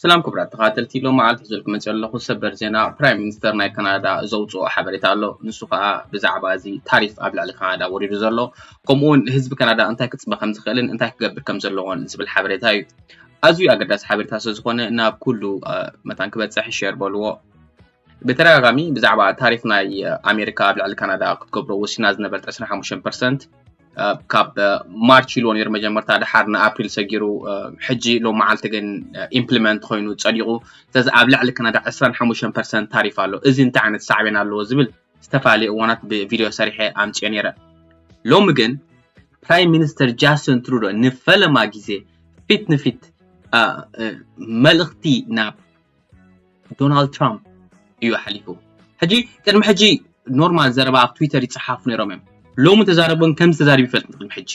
ሰላም ክቡራት ተኸታተልቲ፣ ሎሚ መዓልቲ ሒዘልኩም መፅእ ኣለኹ ሰበር ዜና። ፕራይም ሚኒስተር ናይ ካናዳ ዘውፅኦ ሓበሬታ ኣሎ። ንሱ ከዓ ብዛዕባ እዚ ታሪፍ ኣብ ልዕሊ ካናዳ ወሪዱ ዘሎ፣ ከምኡ እውን ህዝቢ ካናዳ እንታይ ክፅበ ከም ዝኽእልን እንታይ ክገብር ከም ዘለዎን ዝብል ሓበሬታ እዩ። ኣዝዩ ኣገዳሲ ሓበሬታ ስለ ዝኾነ ናብ ኩሉ መታን ክበፅሕ ሸር በልዎ። ብተደጋጋሚ ብዛዕባ ታሪፍ ናይ ኣሜሪካ ኣብ ልዕሊ ካናዳ ክትገብሮ ወሲና ዝነበረት ዕስራን ሓሙሽተን ፐርሰንት ካብ ማርች ኢልዎ ነይሩ መጀመርታ፣ ድሓር ንኣፕሪል ሰጊሩ፣ ሕጂ ሎም መዓልቲ ግን ኢምፕሊመንት ኮይኑ ጸዲቑ። ስለዚ ኣብ ልዕሊ ካናዳ ዕስራን ሓሙሽተን ፐርሰንት ታሪፍ ኣሎ። እዚ እንታይ ዓይነት ሳዕቤን ኣለዎ ዝብል ዝተፈላለዩ እዋናት ብቪድዮ ሰሪሐ ኣምፅዮ ነይረ። ሎሚ ግን ፕራይም ሚኒስተር ጃስትን ትሩዶ ንፈለማ ግዜ ፊት ንፊት መልእኽቲ ናብ ዶናልድ ትራምፕ እዩ ሓሊፉ። ሕጂ ቅድሚ ሕጂ ኖርማል ዘረባ ኣብ ትዊተር ይፅሓፉ ነይሮም እዮም። ሎሚ ተዛረቦን ከም ዝተዛሪቡ ይፈልጥ ቅድሚ ሕጂ።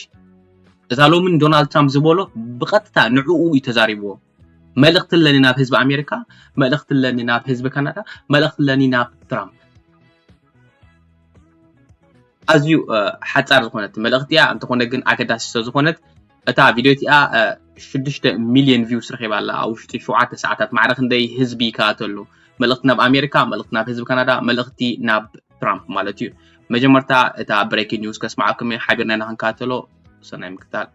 እዛ ሎሚ ዶናልድ ትራምፕ ዝበሎ ብቐጥታ ንዕኡ እዩ ተዛሪብዎ። መልእኽቲ ኣለኒ ናብ ህዝቢ ኣሜሪካ፣ መልእኽቲ ኣለኒ ናብ ህዝቢ ካናዳ፣ መልእኽቲ ኣለኒ ናብ ትራምፕ። ኣዝዩ ሓፃር ዝኾነት መልእኽቲ እያ። እንተኾነ ግን ኣገዳሲ ስለዝኾነት እታ ቪድዮ እቲኣ ሽዱሽተ ሚልዮን ቪውስ ረኺባ ኣላ። ኣብ ውሽጢ ሸውዓተ ሰዓታት ማዕረ ክንደይ ህዝቢ ይከታተሉ? መልእኽቲ ናብ ኣሜሪካ፣ መልእኽቲ ናብ ህዝቢ ካናዳ፣ መልእኽቲ ናብ ትራምፕ ማለት እዩ። መጀመርታ እታ ብሬኪንግ ኒውስ ከስማዓኩም እየ፣ ሓቢርና ኢና ክንከታተሎ። ሰናይ ምክታል።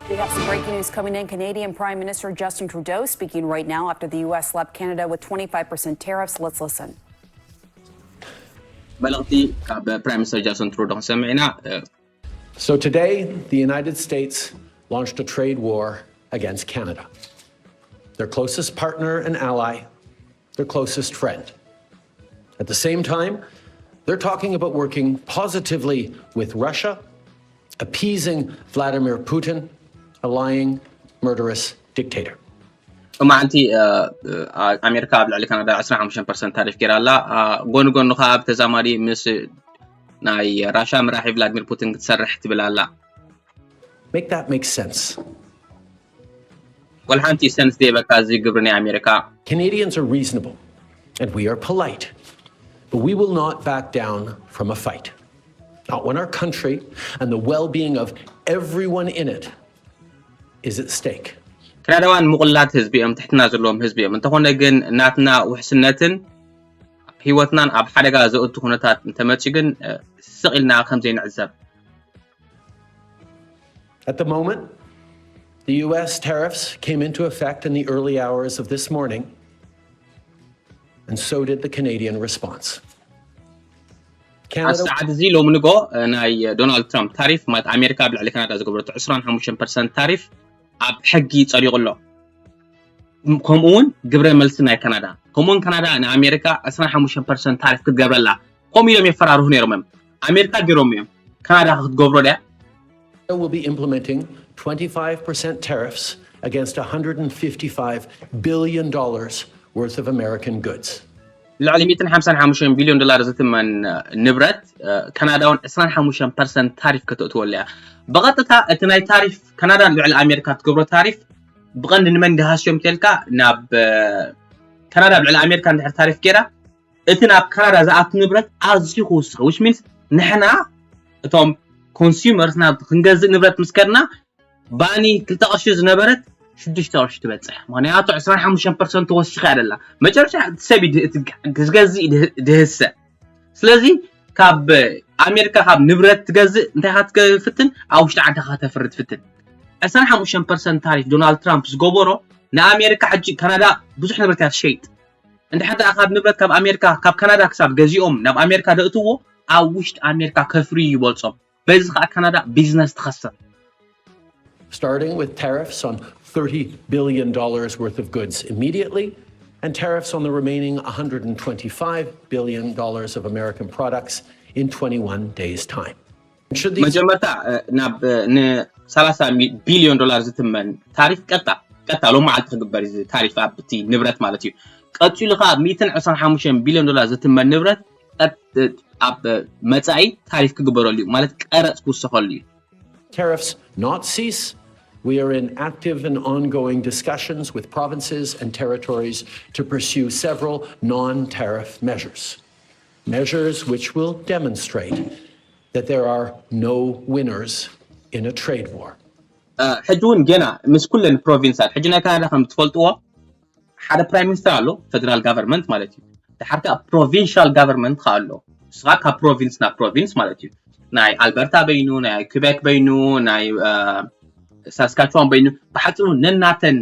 We have some breaking news coming in. Canadian Prime Minister Justin Trudeau speaking right now after the U S slapped Canada with twenty-five percent tariffs. Let's listen. መልእኽቲ ካብ ፕራይም ሚኒስተር ጃስትን ትሩዶ ክንሰምዕ ኢና። So today, the United States launched a trade war against Canada, their closest partner and ally, their closest friend. At the same time, they're talking about working positively with Russia, appeasing Vladimir Putin, a lying, murderous dictator. ሎማዓንቲ ኣሜሪካ ኣብ ልዕሊ ካናዳ ዕስራን ሓሙሽተን ፐርሰንት ታሪፍ ገይራ ኣላ። ጎኒ ጎኒ ከዓ ብተዛማዲ ምስ ናይ ራሻ መራሒ ቭላድሚር ፑቲን ክትሰርሕ ትብል ኣላ። Make that make sense. ወላ ሓንቲ ሰንስ ዘይበካ እዚ ግብሪ ናይ ኣሜሪካ። Canadians are reasonable and we are polite, but we will not back down from a fight. Not when our country and the well being of everyone in it is at stake. ካናዳውያን ምቑላት ህዝቢ እዮም፣ ትሕትና ዘለዎም ህዝቢ እዮም። እንተኾነ ግን ናትና ውሕስነትን ህይወትናን ኣብ ሓደጋ ዘእቱ ኩነታት እንተመፂኡ ግን ስቕ ኢልና ከም ዘይንዕዘብ። At the moment, the U S tariffs came into effect in the early hours of this morning, and so did the Canadian response. ኣብ ሰዓት እዚ ሎሚ ንጎ ናይ ዶናልድ ትራምፕ ታሪፍ ማለት ኣሜሪካ ኣብ ልዕሊ ካናዳ ዝገበረቶ ዕስራን ሓሙሽተን ፐርሰንት ታሪፍ ኣብ ሕጊ ጸዲቑ ኣሎ። ከምኡ እውን ግብረ መልሲ ናይ ካናዳ፣ ከምኡ እውን ካናዳ ንኣሜሪካ ዕስራን ሓሙሽተን ፐርሰንት ታሪፍ ክትገብረላ ከምኡ ኢሎም የፈራርሁ ነይሮም እዮም። ኣሜሪካ ገይሮም እዮም። ካናዳ ክትገብሮ ድያ? Will be implementing twenty-five percent tariffs against one hundred fifty-five billion dollars worth of American goods. ልዕሊ ሚእትን ሓምሳን ሓሙሽተን ቢልዮን ዶላር ዝትመን ንብረት ካናዳ እውን ዕስራን ሓሙሽተን ፐርሰንት ታሪፍ ከተእትወሉ እያ። ብቐጥታ እቲ ናይ ታሪፍ ካናዳ ልዕሊ ኣሜሪካ ትገብሮ ታሪፍ ብቐንዲ ንመን ድሃስዮም ተልካ ናብ ካናዳ ልዕሊ ኣሜሪካ እንድሕር ታሪፍ ገይራ እቲ ናብ ካናዳ ዝኣቱ ንብረት ኣዝዩ ክውስኽ፣ which means ንሕና እቶም ኮንሱመርስ ናብ ክንገዝእ ንብረት ምስ ከድና ባኒ ክልተ ቅርሺ ዝነበረት ሽዱሽተ ቅርሺ ትበፅሕ። ምክንያቱ ዕስራን ሓሙሽተን ፐርሰንት ተወሲኻ እያ ደላ። መጨረሻ እቲ ሰብ እዩ ድህ- እቲ ዝገዝእ እዩ ድህ- ድህሰ። ስለዚ ካብ ኣሜሪካ ካብ ንብረት ትገዝእ እንታይ ካ ትፍትን ኣብ ውሽጢ ዓድካ ከተፍሪ ትፍትን። ዕስራን ሓሙሽተን ፐርሰንት ታሪፍ ዶናልድ ትራምፕ ዝገበሮ ንኣሜሪካ ሕጂ ካናዳ ብዙሕ ንብረት እያ ትሸይጥ። እንድሕር ደኣ ካብ ንብረት ካብ ኣሜሪካ ካብ ካናዳ ክሳብ ገዚኦም ናብ ኣሜሪካ ደእትዎ ኣብ ውሽጢ ኣሜሪካ ከፍርዩ ይበልፆም። በዚ ከዓ ካናዳ ቢዝነስ ትኸስር። starting with tariffs on thirty billion dollars worth of goods immediately and tariffs on the remaining one hundred twenty-five billion dollars of American products in twenty-one days' time. Should these መጀመርታ ናብ ን ሰላሳ ቢልዮን ዶላር ዝትመን ታሪፍ ቀጣ ቀጣ ሎም መዓልቲ ክግበር እዩ። ታሪፍ ኣብቲ ንብረት ማለት እዩ። ቀፂሉ ከዓ ሚእትን ዕስራን ሓሙሽተን ቢልዮን ዶላር ዝትመን ንብረት ኣብ መፃኢ ታሪፍ ክግበረሉ እዩ ማለት ቀረፅ ክውሰኸሉ እዩ። tariffs not cease, we are in active and ongoing discussions with provinces and territories to pursue several non tariff measures. Measures which will demonstrate that there are no winners in a trade war. ሕጂ እውን ገና ምስ ኩለን ፕሮቪንሳት ሕጂ ናይ ካናዳ ከም ትፈልጥዎ ሓደ prime minister ኣሎ፣ federal government ማለት እዩ። ድሓር ከዓ provincial government ከዓ ኣሎ። ንሱ ከዓ ካብ province ናብ province ማለት እዩ። ናይ ኣልበርታ በይኑ፣ ናይ ኩቤክ በይኑ፣ ናይ ሳስካቸዋን በይኑ፣ ብሓፂሩ ነናተን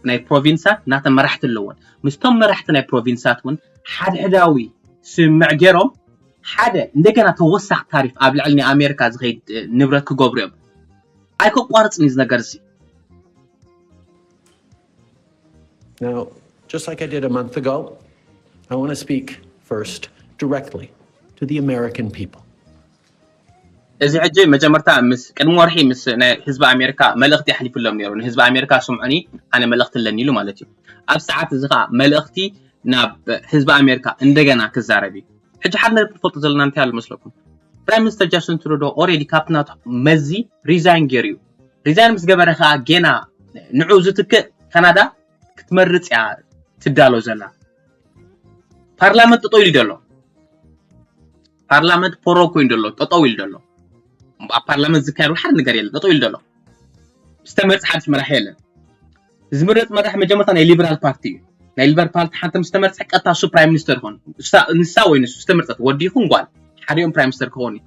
ናይ ፕሮቪንሳት ናተን መራሕቲ ኣለዎን። ምስቶም መራሕቲ ናይ ፕሮቪንሳት እውን ሓድሕዳዊ ስምምዕ ገይሮም ሓደ እንደገና ተወሳኺ ታሪፍ ኣብ ልዕሊ ናይ ኣሜሪካ ዝኸይድ ንብረት ክገብሩ እዮም። ኣይከቋርፅን እዩ እዚ ነገር እዚ። Now, just like I did a month ago, I want to speak first directly to the American people. እዚ ሕጂ መጀመርታ ምስ ቅድሚ ወርሒ ምስ ናይ ህዝቢ ኣሜሪካ መልእኽቲ ኣሕሊፍሎም ነይሩ። ንህዝቢ ኣሜሪካ ስምዑኒ፣ ኣነ መልእኽቲ ኣለኒ ኢሉ ማለት እዩ። ኣብ ሰዓት እዚ ከዓ መልእኽቲ ናብ ህዝቢ ኣሜሪካ እንደገና ክዛረብ እዩ። ሕጂ ሓደ ነገር ክትፈልጡ ዘለና እንታይ ኣሎ መስለኩም? ፕራይም ሚኒስተር ጃስቲን ትሩዶ already ካብቲ ናቱ መዚ ሪዛይን ገይሩ እዩ። ሪዛይን ምስ ገበረ ከዓ ገና ንዑ ዝትክእ ካናዳ ክትመርፅ እያ ትዳሎ ዘላ። ፓርላመንት ጠጠው ኢሉ ደሎ ፓርላመንት ፖሮ ኮይኑ ደሎ ጠጠው ኢሉ ደሎ ኣብ ፓርላመንት ዝካየድ ሓደ ነገር የለ ጠጠው ኢሉ ደሎ ዝተመርፅ ሓድሽ መራሕ የለን። ዝምረፅ መራሕ መጀመርታ ናይ ሊበራል ፓርቲ እዩ። ናይ ሊበራል ፓርቲ ሓንቲ ምስ ተመርፀ ቀጥታ እሱ ፕራይም ሚኒስተር ይኾን። ንሳ ወይ ንሱ ዝተመርፀት ወዲ ይኹን ጓል ሓዲኦም ፕራይም ሚኒስተር ክኾኑ እዩ።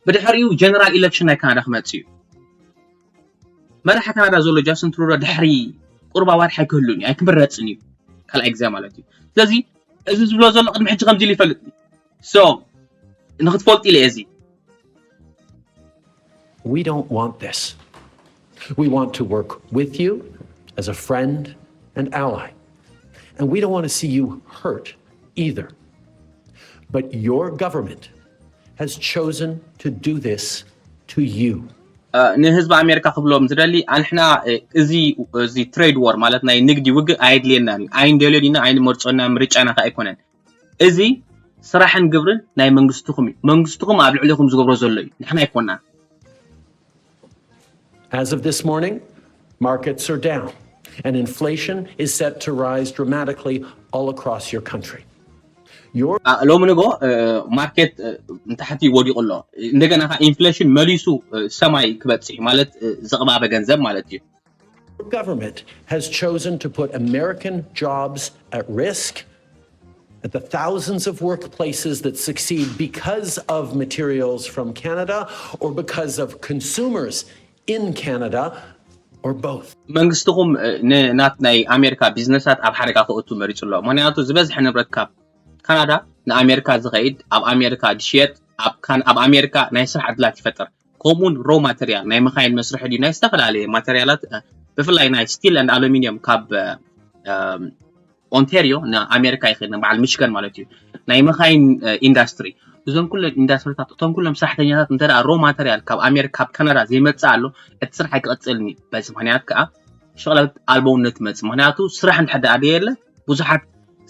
ብድሕሪኡ ጀነራል ኢለክሽን ናይ ካናዳ ክመፅእ እዩ። መራሒ ካናዳ ዘሎ ጃስቲን ትሩዶ ድሕሪ ቁሩብ ኣዋርሕ ኣይክህሉን እዩ፣ ኣይክምረፅን እዩ ካልኣይ ግዜ ማለት እዩ። ስለዚ እዚ ዝብሎ ዘሎ ቅድሚ ሕጂ ከምዚ ኢሉ ይፈልጥ እዩ። So ንክትፈልጡ ኢለ እዚ We don't want this. We want to work with you as a friend and ally. And we don't want to see you hurt either. But your government has chosen to do this to you. ንህዝቢ ኣሜሪካ ክብሎም ዝደሊ ኣንሕና እዚ እዚ ትሬድ ዎር ማለት ናይ ንግዲ ውግእ ኣየድልየናን እዩ። ኣይንደልዮን ኢና ኣይንመርጾና ምርጫና ከ ኣይኮነን። እዚ ስራሕን ግብርን ናይ መንግስትኹም እዩ። መንግስትኹም ኣብ ልዕሊኹም ዝገብሮ ዘሎ እዩ። ንሕና ኣይኮናን። As of this morning, markets are down and inflation is set to rise dramatically all across your country. Your ሎሚ ንጎ ማርኬት ንታሕቲ ወዲቑ ኣሎ። እንደገና ከዓ ኢንፍሌሽን መሊሱ ሰማይ ክበፅሕ ማለት ዝቕባበ ገንዘብ ማለት እዩ። government has chosen to put American jobs at risk at the thousands of workplaces that succeed because of materials from Canada or because of consumers in Canada or both. መንግስትኹም ንናት ናይ ኣሜሪካ ቢዝነሳት ኣብ ሓደጋ ክእቱ መሪፁ ኣሎ። ምክንያቱ ዝበዝሐ ንብረት ካብ ካናዳ ንኣሜሪካ ዝኸይድ ኣብ ኣሜሪካ ዝሽየጥ ኣብ ኣሜሪካ ናይ ስራሕ ዕድላት ይፈጥር። ከምኡውን ሮ ማተሪያል ናይ መካይን መስርሒ ድዩ ናይ ዝተፈላለየ ማተሪያላት ብፍላይ ናይ ስቲል ን ኣሉሚኒየም ካብ ኦንቴሪዮ ንኣሜሪካ ይኽእል ንበዓል ሚሽገን ማለት እዩ። ናይ መካይን ኢንዳስትሪ እዞም ኩለን ኢንዳስትሪታት እቶም ኩሎም ሰራሕተኛታት እንተ ሮ ማተሪያል ካብ ኣሜሪካ ካብ ካናዳ ዘይመፅእ ኣሎ እቲ ስራሕ ኣይክቐፅልን እዩ። በዚ ምክንያት ከዓ ሸቕለት ኣልቦውነት መፅእ ምክንያቱ ስራሕ እንድሕር ደኣ የለ ብዙሓት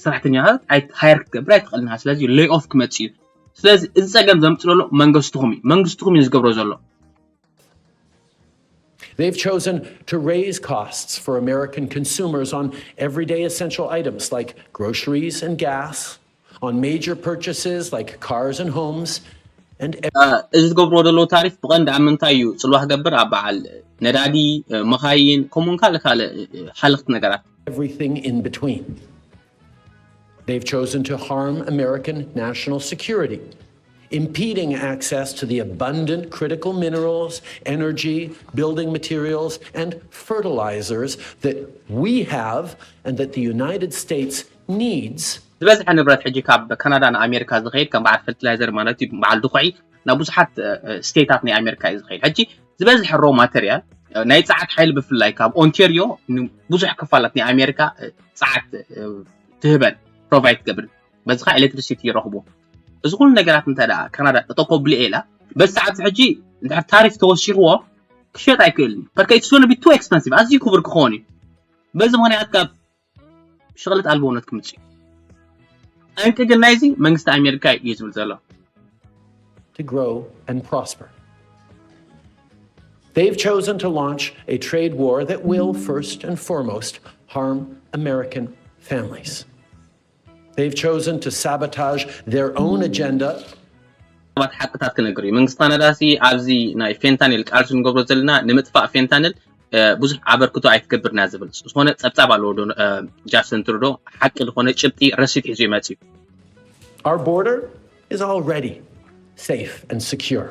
ሰራሕተኛታት ሃየር ክትገብር ኣይትኽእልና። ስለዚ ሌይ ኦፍ ክመፅእ እዩ። ስለዚ እዚ ፀገም ዘምፅእ ዘሎ መንግስትኹም እዩ። መንግስትኹም እዩ ዝገብሮ ዘሎ። They've chosen to raise costs for American consumers on everyday essential items like groceries and gas, on major purchases like cars and homes, and እዚ ዝገብርዎ ዘለዉ ታሪፍ ብቐንዲ ኣብ ምንታይ እዩ ፅልዋ ክገብር? ኣብ በዓል ነዳዲ፣ መኻይን፣ ከምኡውን ካልእ ካልእ ሃለኽቲ ነገራት። Everything in between. They've chosen to harm American national security, impeding access to the abundant critical minerals, energy, building materials, and fertilizers that we have and that the United States needs. ዝበዝሐ ንብረት ሕጂ ካብ ካናዳ ንኣሜሪካ ዝኸይድ ከም በዓል ፈርቲላይዘር ማለት እዩ በዓል ድኹዒ ናብ ብዙሓት ስቴታት ናይ ኣሜሪካ እዩ ዝኸይድ። ሕጂ ዝበዝሐ ሮ ማተሪያል ናይ ፀዓት ሓይሊ ብፍላይ ካብ ኦንቴሪዮ ብዙሕ ክፋላት ናይ ኣሜሪካ ፀዓት ትህበን ፕሮቫይድ ትገብር በዚ ከዓ ኤሌክትሪሲቲ ይረኽቡ። እዚ ኩሉ ነገራት እንተ ደኣ ካናዳ ጠጠው ከብልኤ ኢላ በዚ ሰዓት ሕጂ እንድሕር ታሪፍ ተወሲኽዎ ክሸጥ ኣይክእልን። በርከ it's gonna be too expensive ኣዝዩ ክቡር ክኸውን እዩ። በዚ ምክንያት ካብ ሸቕለት ኣልቦነት ክምፅእ እዩ። ጠንቂ ግን ናይዚ መንግስቲ ኣሜሪካ እዩ ዝብል ዘሎ። to grow and prosper. They've chosen to launch a trade war that will, first and foremost, harm American families. They've chosen to sabotage their own agenda. ሰባት ሓቅታት ክነግር እዩ። መንግስቲ ካናዳ ሲ ኣብዚ ናይ ፌንታኒል ቃልሲ ንገብሮ ዘለና ንምጥፋእ ፌንታኒል ብዙሕ ኣበርክቶ ኣይትገብርና ዝብል ዝኾነ ጸብጻብ ኣለዎ። ጃስትን ትሩዶ ሓቂ ዝኾነ ጭብጢ ረሲት ሒዙ ይመጽእ እዩ። Our border is already safe and secure.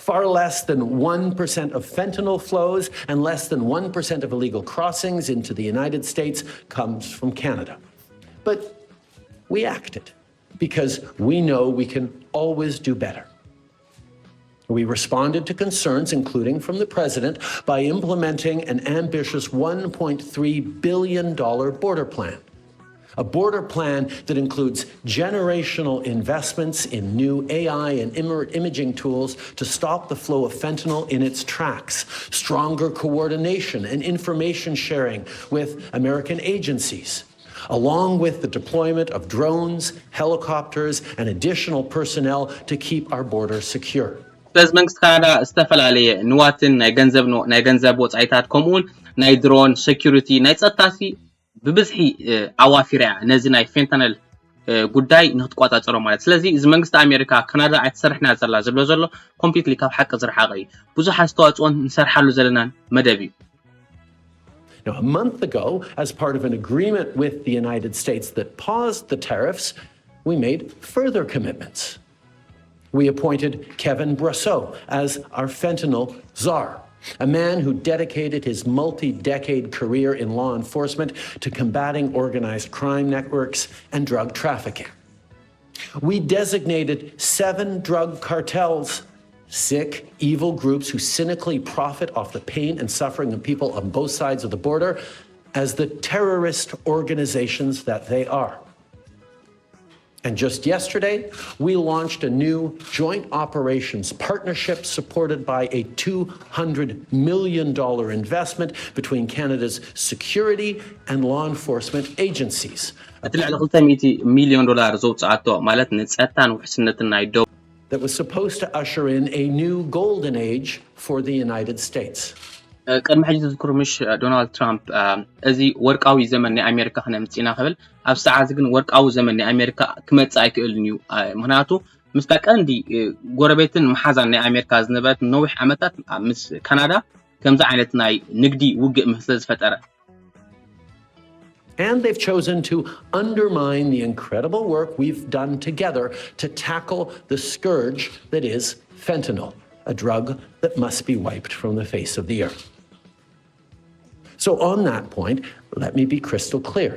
Far less than one percent of fentanyl flows and less than one percent of illegal crossings into the United States comes from Canada. But we acted because we know we can always do better. We responded to concerns, including from the president, by implementing an ambitious one point three billion dollar border plan. A border plan that includes generational investments in new A I and immer- imaging tools to stop the flow of fentanyl in its tracks, stronger coordination and information sharing with American agencies, along with the deployment of drones, helicopters, and additional personnel to keep our border secure. ስለዚ መንግስቲ ካናዳ ዝተፈላለየ ንዋትን ናይ ገንዘብ ናይ ገንዘብ ወፃኢታት ከምኡውን ናይ ድሮን ሴኩሪቲ ናይ ፀጥታሲ ብብዝሒ ኣዋፊርያ ነዚ ናይ ፌንታነል ጉዳይ ንክትቋፃፀሮ ማለት። ስለዚ እዚ መንግስቲ ኣሜሪካ ካናዳ ኣይትሰርሕና ዘላ ዝብሎ ዘሎ ኮምፕሊትሊ ካብ ሓቂ ዝረሓቀ እዩ። ብዙሕ ኣስተዋፅኦን ንሰርሓሉ ዘለናን መደብ እዩ። Now, a month ago, as part of an agreement with the United States that paused the tariffs, we made further commitments. We appointed Kevin Brosseau as our fentanyl czar, a man who dedicated his multi decade career in law enforcement to combating organized crime networks and drug trafficking. We designated seven drug cartels, sick, evil groups who cynically profit off the pain and suffering of people on both sides of the border, as the terrorist organizations that they are. And just yesterday, we launched a new joint operations partnership supported by a two hundred million dollar investment between Canada's security and law enforcement agencies. እቲ ልዕሊ ክልተ ሚእቲ ሚልዮን ዶላር ዘውፅኣቶ ማለት ንፀጥታን ውሕስነትን ናይ ደቡብ that was supposed to usher in a new golden age for the United States. ቅድሚ ሕጂ ትዝክሩ ምሽ ዶናልድ ትራምፕ እዚ ወርቃዊ ዘመን ናይ ኣሜሪካ ክነምፅእ ኢና ክብል ኣብ ሰዓት ግን ወርቃዊ ዘመን ናይ ኣሜሪካ ክመፅእ ኣይክእልን እዩ። ምክንያቱ ምስታ ቀንዲ ጎረቤትን መሓዛን ናይ ኣሜሪካ ዝነበረት ነዊሕ ዓመታት ምስ ካናዳ ከምዚ ዓይነት ናይ ንግዲ ውግእ ስለ ዝፈጠረ And they've chosen to undermine the incredible work we've done together to tackle the scourge that is fentanyl, a drug that must be wiped from the face of the earth. So, on that point, let me be crystal clear.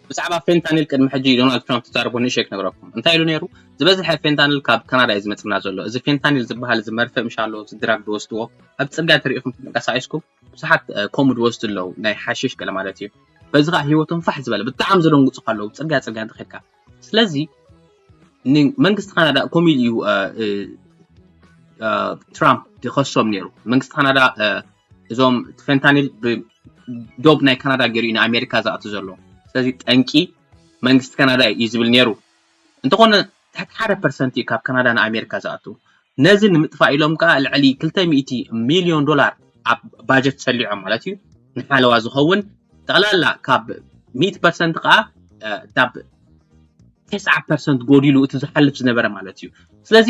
ብዛዕባ ፌንታኒል ቅድሚ ሕጂ ዶናልድ ትራምፕ ተዛርቦ ንእሸ ክነግረኩም እንታይ ኢሉ ነይሩ? ዝበዝሐ ፌንታኒል ካብ ካናዳ እዩ ዝመፅና ዘሎ። እዚ ፌንታኒል ዝበሃል እዚ መርፍእ ምሻሎ እዚ ድራግ ዝወስድዎ ኣብ ፅርግያ ተሪኢኹም ተንቀሳቂስኩም ብዙሓት ከምኡ ዝወስዱ ኣለዉ ናይ ሓሽሽ ገለ ማለት እዩ። በዚ ከዓ ህይወቶም ፋሕ ዝበለ ብጣዕሚ ዘደንግፁ ኣለዉ ፅርግያ ፅርግያ እንተኸድካ። ስለዚ መንግስቲ ካናዳ ከምኡ ኢሉ እዩ ትራምፕ ዝኸሶም ነይሩ። መንግስቲ ካናዳ እዞም ፌንታኒል ብዶብ ናይ ካናዳ ገይሩ እዩ ንኣሜሪካ ዝኣቱ ዘሎ። ስለዚ ጠንቂ መንግስቲ ካናዳ እዩ ዝብል ነይሩ። እንተኾነ ትሕቲ ሓደ ፐርሰንት እዩ ካብ ካናዳ ንኣሜሪካ ዝኣቱ። ነዚ ንምጥፋእ ኢሎም ከዓ ልዕሊ ክልተ ሚእቲ ሚልዮን ዶላር ኣብ ባጀት ሰሊዖም ማለት እዩ። ንሓለዋ ዝኸውን ጠቕላላ ካብ ሚእቲ ፐርሰንት ከዓ ናብ ተስዓ ፐርሰንት ጎዲሉ እቲ ዝሓልፍ ዝነበረ ማለት እዩ። ስለዚ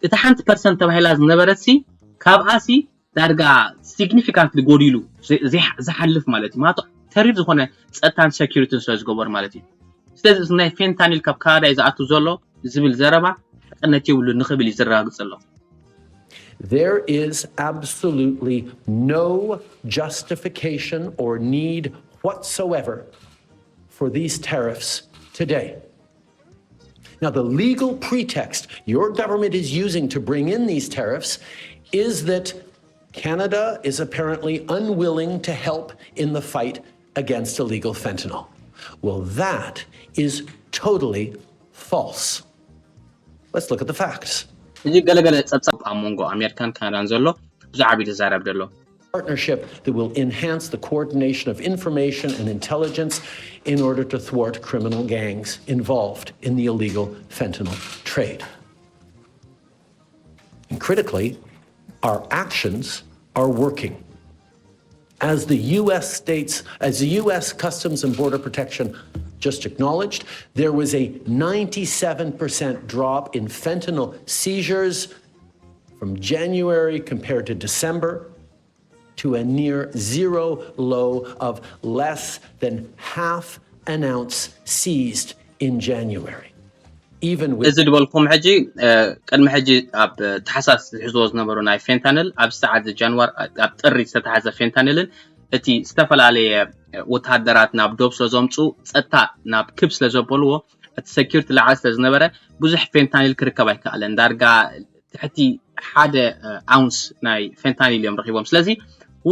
እቲ ሓንቲ ፐርሰንት ተባሂላ ዝነበረት ሲ ካብኣ ሲ ዳርጋ ሲግኒፊካንትሊ ጎዲሉ ዝሓልፍ ማለት እዩ። ማቶ ተሪር ዝኾነ ፀጥታን ሴኪሪቲን ስለ ዝገበሩ ማለት እዩ። ስለዚ እዚ ናይ ፌንታኒል ካብ ካናዳ እዩ ዝኣቱ ዘሎ ዝብል ዘረባ ሓቅነት የብሉ ንክብል እዩ ዝረጋግፅ ዘሎ። There is absolutely no justification or need whatsoever for these tariffs today. Now, the legal pretext your government is using to bring in these tariffs is that Canada is apparently unwilling to help in the fight against illegal fentanyl. Well, that is totally false. Let's look at the facts. እዚ ገለገለ ጸብጻብ ኣብ መንጎ ኣሜሪካን ካናዳን ዘሎ ብዙሕ ዓቢ ተዛረብ ዘሎ partnership that will enhance the coordination of information and intelligence in order to thwart criminal gangs involved in the illegal fentanyl trade. And critically, our actions are working. As the U S states, as the U S Customs and Border Protection just acknowledged, there was a ninety-seven percent drop in fentanyl seizures from January compared to December. to a near zero low of less than half an ounce seized in January. Even with እዚ ዝበልኩም ሕጂ እ፣ ቅድሚ ሕጂ ኣብ ታሕሳስ ዝሕዝዎ ዝነበሩ ናይ ፌንታንል፣ ኣብ ሰዓት ጃንዋር ኣብ ጥሪ ዝተታሕዘ ፌንታንልን እቲ ዝተፈላለየ ወተሃደራት ናብ ዶብ ስለ ዘምፁ ጸጥታ ናብ ክብ ስለ ዘበልዎ እቲ ሰኪሪቲ ላዕሊ ስለ ዝነበረ ብዙሕ ፌንታኒል ክርከብ ኣይከኣለን። ዳርጋ ትሕቲ ሓደ ኣውንስ ናይ ፌንታኒል እዮም ረኪቦም። ስለዚ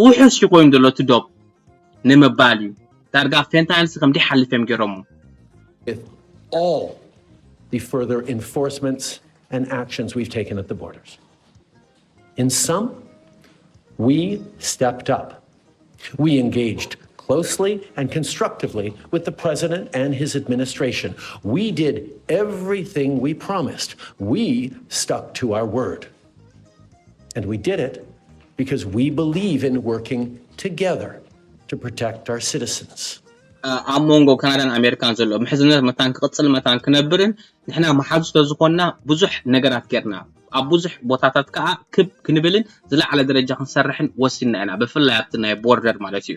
ውሑስ እዩ ኮይኑ ዘሎ እቲ ዶብ ንምባል እዩ። ዳርጋ ፌንታኒል ሲ ከምዲ ሓሊፎም ገይሮሞ። with all the further enforcements and actions we've taken at the borders. In sum, we stepped up. We engaged closely and constructively with the president and his administration. We did everything we promised. We stuck to our word. And we did it because we believe in working together to protect our citizens. ኣብ መንጎ ካናዳን ኣሜሪካን ዘሎ ምሕዝነት መታን ክቕፅል መታን ክነብርን ንሕና መሓዙ ስለዝኾንና ብዙሕ ነገራት ጌርና ኣብ ብዙሕ ቦታታት ከዓ ክብ ክንብልን ዝለዓለ ደረጃ ክንሰርሕን ወሲንና ኢና። ብፍላይ ኣብቲ ናይ ቦርደር ማለት እዩ።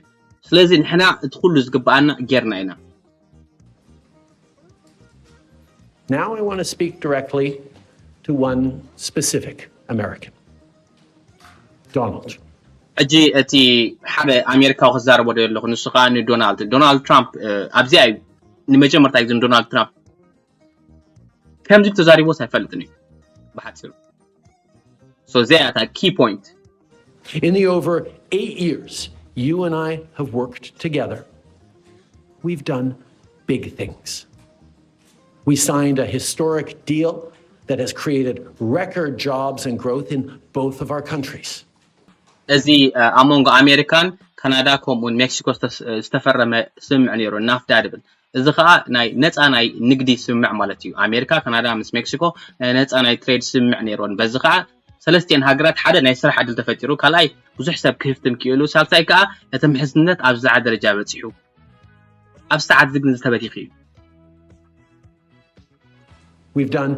ስለዚ ንሕና እቲ ኩሉ ዝግበኣና ጌርና ኢና። Now I want to speak directly to one specific American, Donald. ሕጂ እቲ ሓደ ኣሜሪካዊ ክዛረቦ ዶ ኣለኹ፣ ንሱ ከዓ ንዶናልድ ዶናልድ ትራምፕ ኣብዚኣ እዩ ንመጀመርታ ግዜ ንዶናልድ ትራምፕ ከምዚ ተዛሪቦስ ኣይፈልጥን እዩ ብሓፂሩ። So እዚኣ እያ እታ ኪ ፖይንት። In the over eight years you and I have worked together, we've done big things. We signed a historic deal that has created record jobs and growth in both of our countries. እዚ ኣብ መንጎ ኣሜሪካን ካናዳ ከምኡውን ሜክሲኮ ዝተፈረመ ስምምዕ ነይሩ፣ ናፍዳ ድብል። እዚ ከዓ ናይ ነፃ ናይ ንግዲ ስምምዕ ማለት እዩ። ኣሜሪካ፣ ካናዳ ምስ ሜክሲኮ ናይ ነፃ ናይ ትሬድ ስምምዕ ነይሮን። በዚ ከዓ ሰለስቲኤን ሃገራት ሓደ ናይ ስራሕ ዕድል ተፈጢሩ፣ ካልኣይ ብዙሕ ሰብ ክህፍትም ክኢሉ፣ ሳልሳይ ከዓ እቲ ምሕዝነት ኣብ ዝለዓለ ደረጃ በፂሑ። ኣብ ሰዓት እዚ ግን ዝተበቲኺ እዩ። We've done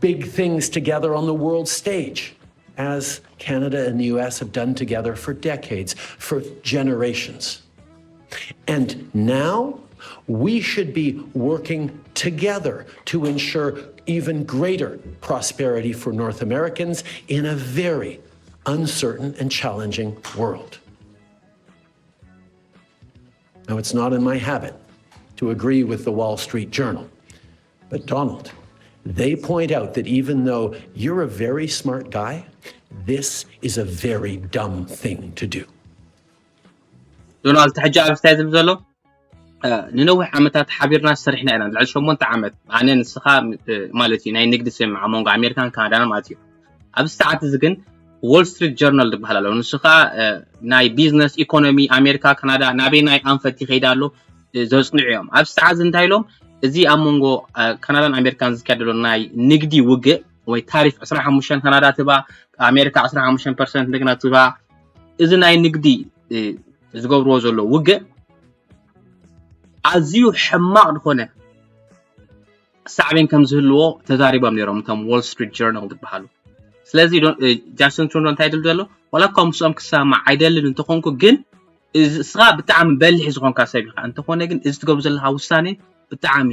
big things together on the world stage, as Canada and the U S have done together for decades, for generations. And now we should be working together to ensure even greater prosperity for North Americans in a very uncertain and challenging world. Now, it's not in my habit to agree with the Wall Street Journal, but Donald, they point out that even though you're a very smart guy, this is a very dumb thing to do. ዶናልድ ሕጂ ኣብ ስታይ ዝብል ዘሎ ንነዊሕ ዓመታት ሓቢርና ሰሪሕና ኢና። ልዕሊ ሸሞንተ ዓመት ኣነ ንስኻ ማለት እዩ ናይ ንግዲ ስምምዕ ኣብ መንጎ ኣሜሪካን ካናዳን ማለት እዩ። ኣብዚ ሰዓት እዚ ግን ዎል ስትሪት ጆርናል ዝበሃል ኣሎ። ንሱ ከዓ ናይ ቢዝነስ ኢኮኖሚ ኣሜሪካ ካናዳ ናበይ ናይ ኣንፈት ይኸይድ ኣሎ ዘፅንዑ እዮም። ኣብዚ ሰዓት እዚ እንታይ ኢሎም? እዚ ኣብ መንጎ ካናዳን ኣሜሪካን ዝካየድ ዘሎ ናይ ንግዲ ውግእ ወይ ታሪፍ ዕስራን ሓሙሽተን ካናዳ ትባ ኣሜሪካ ዕስራን ሓሙሽተን ፐርሰንት ንግና ትባ እዚ ናይ ንግዲ ዝገብርዎ ዘሎ ውግእ ኣዝዩ ሕማቕ ዝኾነ ሳዕቤን ከም ዝህልዎ ተዛሪቦም ነይሮም እቶም ዎል ስትሪት ጆርናል ዝበሃሉ። ስለዚ ጃስትን ትሩዶ እንታይ ይብል ዘሎ? ዋላ እኳ ምስኦም ክሰማማዕ ኣይደልን እንተኾንኩ ግን እስኻ ብጣዕሚ በሊሕ ዝኾንካ ሰብ ኢኻ፣ እንተኾነ ግን እዚ ትገብሮ ዘለኻ ውሳኔ ብጣዕሚ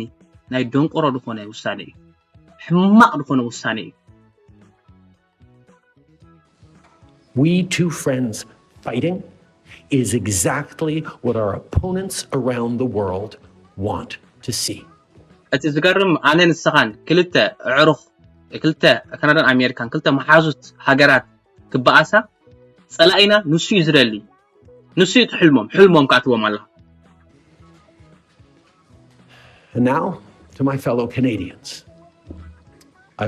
ናይ ደንቆሮ ዝኾነ ውሳኔ እዩ። ሕማቕ ዝኾነ ውሳኔ እዩ። We two friends fighting is exactly what our opponents around the world want to see. እቲ ዝገርም ኣነ ንስኻን ክልተ ኣዕሩኽ ክልተ ካናዳን ኣሜሪካን ክልተ መሓዙት ሃገራት ክበኣሳ ጸላኢና ንሱ እዩ ዝደሊ። ንሱ እዩ ሕልሞም፣ ሕልሞም ካትዎም ኣላ። And now to my fellow Canadians.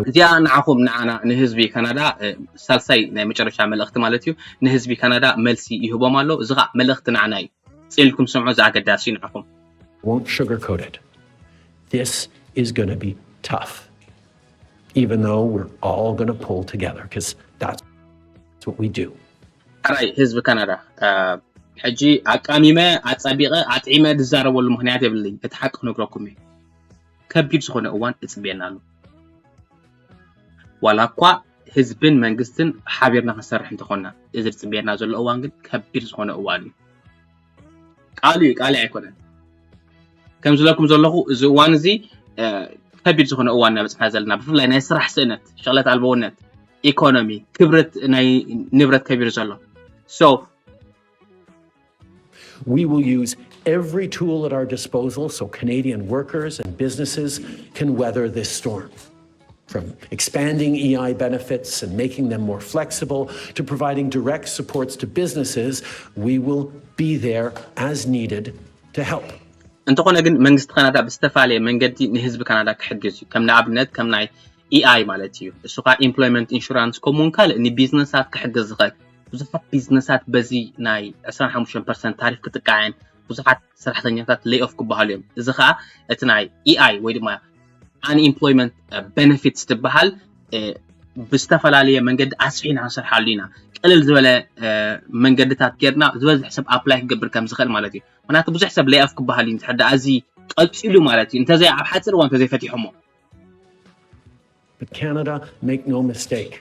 እዚኣ ንዓኹም ንዓና ንህዝቢ ካናዳ ሳልሳይ ናይ መጨረሻ መልእኽቲ ማለት እዩ። ንህዝቢ ካናዳ መልሲ ይህቦም ኣሎ። እዚ ከዓ መልእኽቲ ንዓና እዩ። ጽን ኢልኩም ስምዑ፣ እዚ ኣገዳሲ እዩ ንዓኹም። Won't sugarcoat it. This is going to be tough, even though we're all going to pull together because that's what we do. ሕራይ ህዝቢ ካናዳ ሕጂ ኣቃሚመ ኣጸቢቐ ኣጥዒመ ዝዛረበሉ ምኽንያት የብለይ። እቲ ሓቂ ክነግረኩም እየ። ከቢድ ዝኾነ እዋን እጽበየና ኣሎ። ዋላ እኳ ህዝብን መንግስትን ሓቢርና ክንሰርሕ እንተኾንና፣ እዚ ዝፅበየና ዘሎ እዋን ግን ከቢድ ዝኾነ እዋን እዩ። ቃሉ እዩ፣ ቃሉ ኣይኮነን። ከም ዝለኩም ዘለኹ እዚ እዋን እዚ ከቢድ ዝኾነ እዋን እናበፅሕና ዘለና፣ ብፍላይ ናይ ስራሕ ስእነት፣ ሸቕለት ኣልበውነት፣ ኢኮኖሚ፣ ክብረት ናይ ንብረት ከቢሩ ዘሎ። So We will use every tool at our disposal so Canadian workers and businesses can weather this storm. From expanding E I benefits and making them more flexible to providing direct supports to businesses, we will be there as needed to help. እንተኾነ ግን መንግስቲ ካናዳ ብዝተፈላለየ መንገዲ ንህዝቢ ካናዳ ክሕግዝ እዩ። ከም ንኣብነት ከም ናይ E I ማለት እዩ። እሱ ከዓ employment insurance ከምኡውን ካልእ ንቢዝነሳት ክሕግዝ ዝኽእል። ብዙሓት ቢዝነሳት በዚ ናይ ዕስራን ሓሙሽተን ፐርሰንት ታሪፍ ክጥቃዕ እየን። ብዙሓት ሰራሕተኛታት lay off ክበሃሉ እዮም። እዚ ከዓ እቲ ናይ E I ወይ ድማ unemployment benefits ትበሃል ብዝተፈላለየ መንገዲ ኣስፊሕና ክንሰርሓሉ ኢና። ቅልል ዝበለ መንገድታት ጌርና ዝበዝሕ ሰብ ኣፕላይ ክገብር ከም ዝኽእል ማለት እዩ። ምክንያቱ ብዙሕ ሰብ lay off ክበሃል እዩ። እንድሕር ደኣ እዚ ቀፂሉ ማለት እዩ። እንተዘይ ኣብ ሓፂር እዋን እንተዘይፈቲሖሞ። But Canada, make no mistake,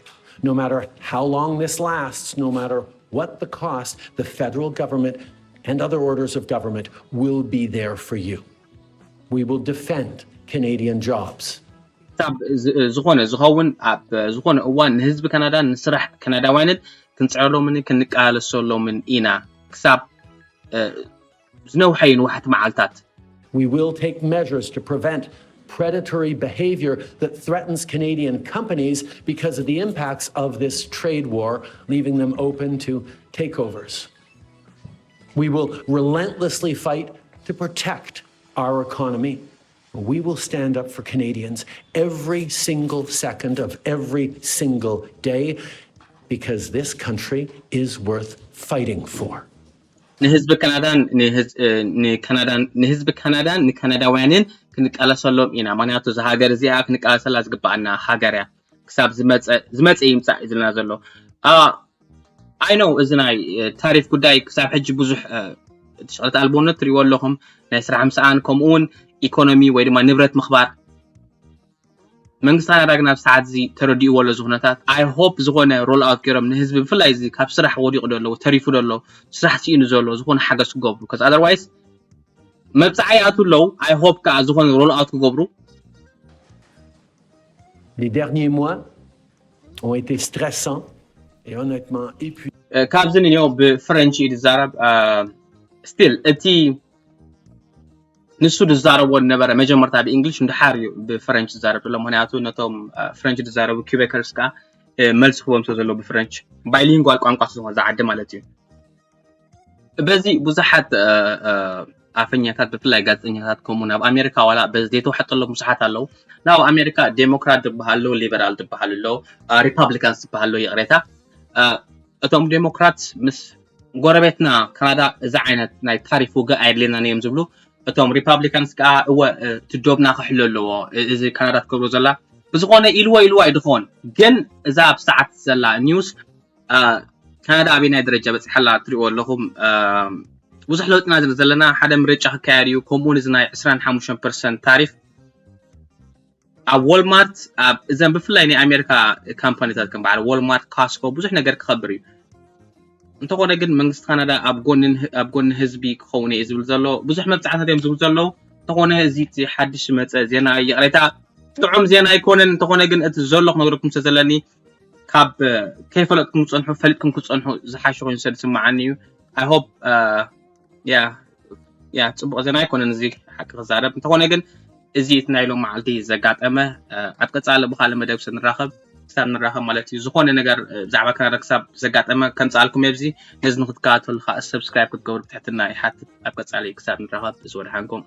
no matter how long this lasts, no matter what the cost, the federal government and other orders of government will be there for you. We will defend Canadian jobs. ክሳብ ዝኾነ ዝኸውን ኣብ ዝኾነ እዋን ንህዝቢ ካናዳን ንስራሕ ካናዳውያንን ክንፅዕረሎምን ክንቃለሰሎምን ኢና። ክሳብ ዝነውሐ ይንዋሕቲ መዓልታት። We will take measures to prevent predatory behavior that threatens Canadian companies because of the impacts of this trade war, leaving them open to takeovers. We will relentlessly fight to protect our economy. We will stand up for Canadians every single second of every single day because this country is worth fighting for. ንህዝቢ ካናዳን ንካናዳን ንህዝቢ ካናዳን ንካናዳውያንን ክንቃለሰሎም ኢና። ምክንያቱ እዛ ሃገር እዚኣ ክንቃለሰላ ዝግባኣና ሃገር እያ። ክሳብ ዝመፀ ይምፃእ እዩ ዝብለና ዘሎ። I know እዚ ናይ ታሪፍ ጉዳይ ክሳብ ሕጂ ብዙሕ ሸቐጥ ኣልቦነት ትሪእዎ ኣለኹም። ናይ ስራሕ ምስኣን ከምኡ እውን ኢኮኖሚ ወይ ድማ ንብረት ምኽባር መንግስቲ ካናዳ ግን ኣብ ሰዓት እዚ ተረዲእዎ ኣሎ እዚ ኩነታት። I hope ዝኾነ roll out ገይሮም ንህዝቢ ብፍላይ እዚ ካብ ስራሕ ወዲቑ ዘሎ ተሪፉ ዘሎ ስራሕ ስኢኑ ዘሎ ዝኾነ ሓገዝ ክገብሩ። ከዚ otherwise መብፅዓ ይኣቱ ኣለዉ። I hope ከዓ ዝኾነ roll out ክገብሩ። Les derniers mois ont été stressants et honnêtement épuisants. ካብዚ ንዮ ብፍረንች እዩ ዝዛረብ። Still እቲ ንሱ ዝዛረቦ ዝነበረ መጀመርታ ብእንግሊሽ እንድሓር እዩ ብፍረንች ዝዛረብ ዘሎ። ምክንያቱ ነቶም ፍረንች ዝዛረቡ ኪቤከርስ ከዓ መልሲ ክቦም ስለ ዘለዎ ብፍረንች bilingual ቋንቋ ስለዝኾነ ዝዓዲ ማለት እዩ። በዚ ብዙሓት ኣፈኛታት ብፍላይ ጋዜጠኛታት ከምኡ ናብ ኣሜሪካ ዋላ በዚ ዘይተዋሕጠሎም ብዙሓት ኣለዉ። ናብ ኣሜሪካ ዴሞክራት ዝበሃል ኣለዉ፣ ሊበራል ዝበሃል ኣለዉ፣ ሪፓብሊካንስ ዝበሃል ኣለዉ። ይቕሬታ እቶም ዴሞክራት ምስ ጎረቤትና ካናዳ እዚ ዓይነት ናይ ታሪፍ ውግእ ኣየድልየናን እዮም ዝብሉ። እቶም ሪፓብሊካንስ ከዓ እወ እቲ ዶብና ክሕሎ ኣለዎ እዚ ካናዳ ትገብሮ ዘላ ብዝኾነ ኢልዎ ኢልዎ ኣይድኾን። ግን እዛ ኣብ ሰዓት ዘላ ኒውስ ካናዳ ኣበየናይ ደረጃ በፂሓላ ትሪእዎ ኣለኹም። ብዙሕ ለውጢና ዘለና ሓደ ምርጫ ክካየድ እዩ። ከምኡውን እዚ ናይ ዕስራን ሓሙሽተን ፐርሰንት ታሪፍ ኣብ ዎልማርት ኣብ እዘን ብፍላይ ናይ ኣሜሪካ ካምፓኒታት ከም በዓል ዎልማርት፣ ካስኮ ብዙሕ ነገር ክኸብር እዩ። እንተኾነ ግን መንግስቲ ካናዳ ኣብ ጎኒ ህዝቢ ክኸውን እየ ዝብል ዘሎ ብዙሕ መብፃዕታት እዮም ዝብል ዘለዉ። እንተኾነ እዚ እቲ ሓድሽ ዝመፀ ዜና ይቕሬታ ጥዑም ዜና ኣይኮነን። እንተኾነ ግን እቲ ዘሎ ክነግረኩም ስለ ዘለኒ ካብ ከይፈለጥኩም ክፀንሑ ፈሊጥኩም ክፀንሑ ዝሓሸ ኮይኑ ስለ ዝስምዓኒ እዩ። I hope ያ ያ ፅቡቕ ዜና ኣይኮነን እዚ ሓቂ ክዛረብ። እንተኾነ ግን እዚ እቲ ናይ ሎም መዓልቲ ዘጋጠመ ኣብ ቀፃሊ ብካልእ መደብ ስንራኸብ ክሳብ ንራኸብ ማለት እዩ። ዝኾነ ነገር ብዛዕባ ካናዳ ክሳብ ዘጋጠመ ከምፃልኩም ኣብዚ ነዚ ንክትከታተሉ ከዓ ሰብስክራይብ ክትገብሩ ብትሕትና ይሓትት። ኣብ ቀፃሊ ክሳብ ንራኸብ እዚ ወድሓንኩም።